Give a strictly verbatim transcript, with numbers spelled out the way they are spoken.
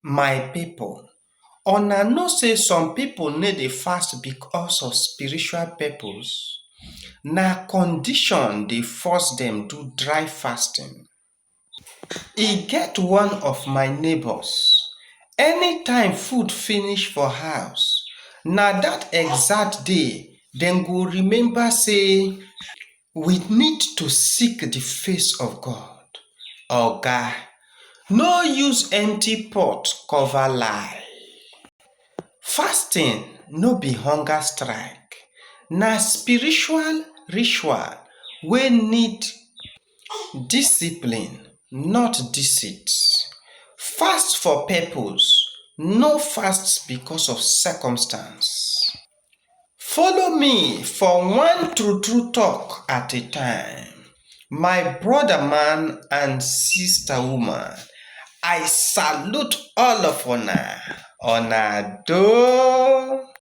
My people, una know say some people no dey fast because of spiritual purpose? Na condition dey force dem do dry fasting. E get one of my neighbors, anytime food finish for house, na that exact day dem go remember say we need to seek the face of God. Oga, no use empty pot cover lie. Fasting no be hunger strike, na spiritual ritual wey need discipline, not deceit. Fast for purpose, no fast because of circumstance. Follow me for one true true talk at a time. My brother man and sister woman, I salute all of una. Una do.